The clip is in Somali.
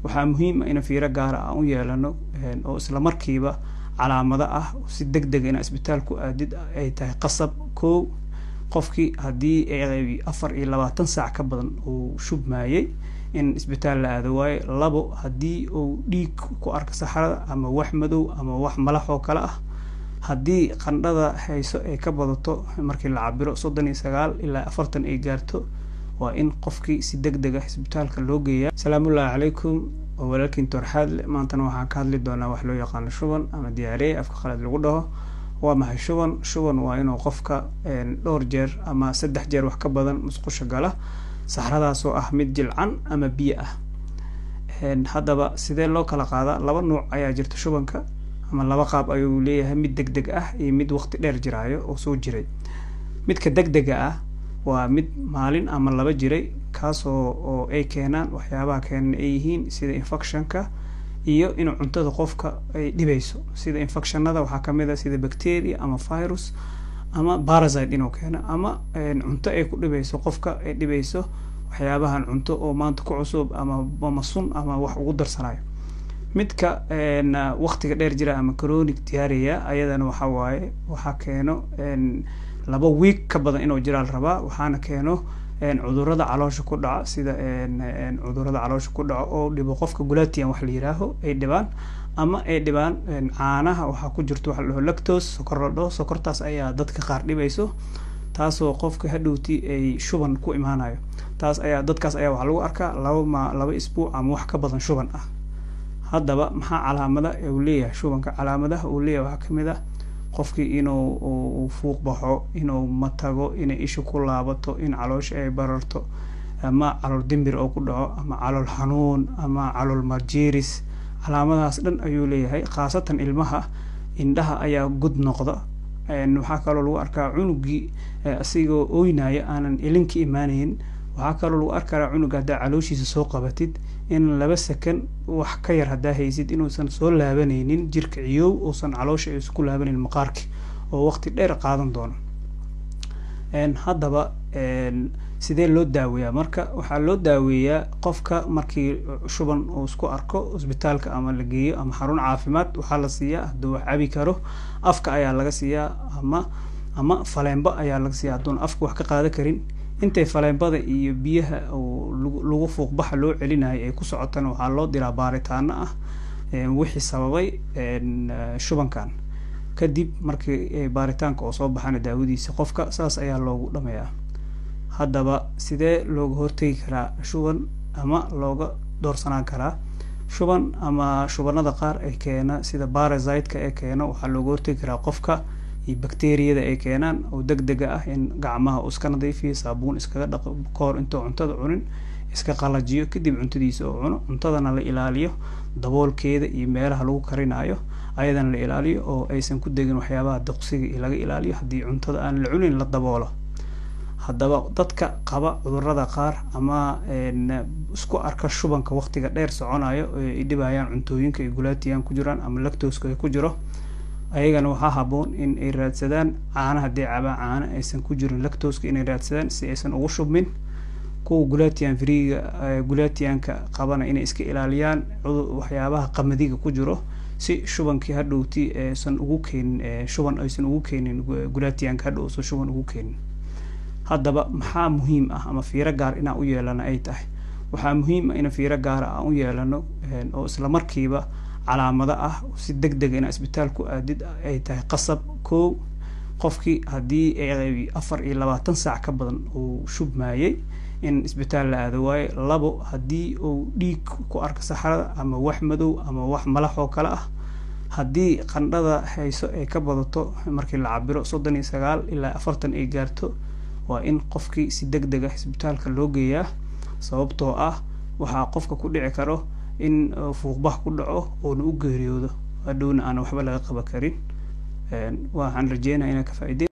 Waxaa muhiim ah in fiiro gaar ah aan u yeelano oo isla markiiba calaamado ah si degdeg ah inaad isbitaal ku aadid ay tahay qasab. Kow, qofkii haddii ay 24 saac ka badan uu shubmayay in isbitaal la aado waaye. Labo, haddii uu dhiig ku arko saxarada ama wax madow ama wax malax oo kale ah, haddii qandhada hayso ay ka badato markii la cabiro 39 ilaa 40 ay gaarto, waa in qofkii si degdeg ah isbitaalka loo geeyaa. Asalaamullaahi calaykum, waa walaalkiin Toorxaadle. Maantana waxaan ka hadli doonaa wax loo yaqaano shuban ama diyaaree afka qalaad lagu dhaho. Waa maxay shuban? Shuban waa inuu qofka dhowr jeer ama 3 jeer wax ka badan musqusha gala, saxradaasoo ah mid jilcan ama biyo ah. Haddaba sidee loo kala qaadaa? Laba nuuc ayaa jirta shubanka, ama laba qaab ayuu leeyahay: mid degdeg ah iyo mid waqti dheer jiraayo oo soo jiray. Midka degdega ah waa mid maalin ama laba jiray, kaasoo oo ay keenaan waxyaabaha keenan ay yihiin sida infectionka iyo inuu cuntada qofka ay dhibayso. Sida infectionada waxaa kamid ah sida bacteria ama virus ama parasite inuu keeno, ama cunto ay ku dhibayso qofka, ay dhibayso waxyaabahan cunto oo maanta ku cusub ama sun ama wax ugu darsanayo. Midka waqtiga dheer jira ama chronic diarrhea ayadana waxaa waaye waxaa keeno 2 week ka badan inuu jiraa la rabaa, waxaana keeno cudurrada caloosha ku dhaca, sida cudurrada caloosha ku dhaco oo dhibo qofka, gluten wax la yiraaho ay dhibaan, ama ay dhibaan caanaha waxaa ku jirto waxa la dhaho lactose, sokor la dhaho. Sokortaas ayaa dadka qaar dhibayso, taasoo qofka hadhowti ay shuban ku imaanayo. Taas ayaa dadkaas ayaa waxaa lagu arkaa 2 isbuuc ama wax ka badan shuban ah. Haddaba maxaa calaamada uu leeyahay shubanka? Calaamadaha uu leeyahay waxaa kamid ah qofkii inuu fuuq baxo, inuu matago, inay isha ku laabato, in caloosha ay bararto, ama calool dimbir oo ku dhaco, ama calool xanuun, ama calool marjiiris. Calaamadahaas dhan ayuu leeyahay. Khaasatan ilmaha indhaha ayaa gud noqda. Waxaa kaloo lagu arkaa cunugii asigoo ooynaya aanan ilin ka imaanayn. Waxaa kaloo lagu arki karaa cunuga haddaa calooshiisa soo qabatid in 2 sakan wax ka yar haddaa haysid inuusan soo laabanaynin jirka ciyoow, uusan caloosha aysan ku laabanaynin maqaarki, oo waqti dheer qaadan doono. Haddaba sidee loo daaweeyaa? Marka waxaa loo daaweeyaa qofka markii shuban uu isku arko isbitaalka ama la geeyo ama xarun caafimaad, waxaa la siiyaa hadduu wax cabi karo afka ayaa laga siiyaa, ama faleenbo ayaa laga siiyaa hadduuna afka wax ka qaadan karin. Intay faleenbada iyo biyaha oo lagu fuuqbaxa loo celinayo ay ku socotana, waxaa loo diraa baaritaano ah wixii sababay shubankan. Kadib markii baaritaanka oo soo baxana, daawadiisa qofka saas ayaa loogu dhameeyaa. Haddaba sidee looga hortegi karaa shuban ama looga doorsanaan karaa shuban ama shubanada qaar ay keena sida parasite-ka ee keeno? Waxaa looga hortegi karaa qofka iyo bacteriyada ay keenaan oo degdega ah in gacmaha uu iska nadiifiyo, saabuun iskaga dhaqo kahor intuu cuntada cunin, iska qalajiyo, kadib cuntadiisa oo cuno. Cuntadana la ilaaliyo daboolkeeda iyo meelaha lagu karinayo ayadana la ilaaliyo oo aysan ku degin waxyaabaha duqsiga iyo laga ilaaliyo. Haddii cuntada aan la cunin la daboolo. Haddaba dadka qaba cudurrada qaar ama isku arka shubanka waqtiga dheer soconayo ay dhibayaan cuntooyinka ay gluten ku jiraan ama lactose ay ku jiro, ayagana waxaa habboon in ay raadsadaan caana, haddii cabaan caano aysan ku jirin lactose inay raadsadaan si aysan ugu shubmin. Kuwa gluten free-ga, gluten-ka qabana inay iska ilaaliyaan waxyaabaha qamadiga ku jiro si shubankii hadhowti aysan ugu keenin shuban, aysan ugu keenin gluten-ka hadhow uusan shuban ugu keenin. Haddaba maxaa muhiim ah ama fiiro gaar inaan u yeelano ay tahay? Waxaa muhiim ah in fiiro gaar ah aan u yeelano oo isla markiiba calaamado ah si degdeg ah inaad isbitaal ku aadid ay tahay qasab. Kow, qofkii haddii ay 24 saac ka badan uu shubmayay in isbitaal la aado waaye. Labo, haddii uu dhiig ku arko saxarada ama wax madow ama wax malax oo kale ah, haddii qandhada hayso ay ka badato markii la cabiro 39 ilaa 40 ay gaarto, waa in qofkii si degdeg ah isbitaalka loo geeyaa, sababtoo ah waxaa qofka ku dhici karo in fuuqbax ku dhaco oona u geeriyoodo, hadhowna aan waxba laga qaban karin. Waxaan rajeynaya inaa ka faa'iideen.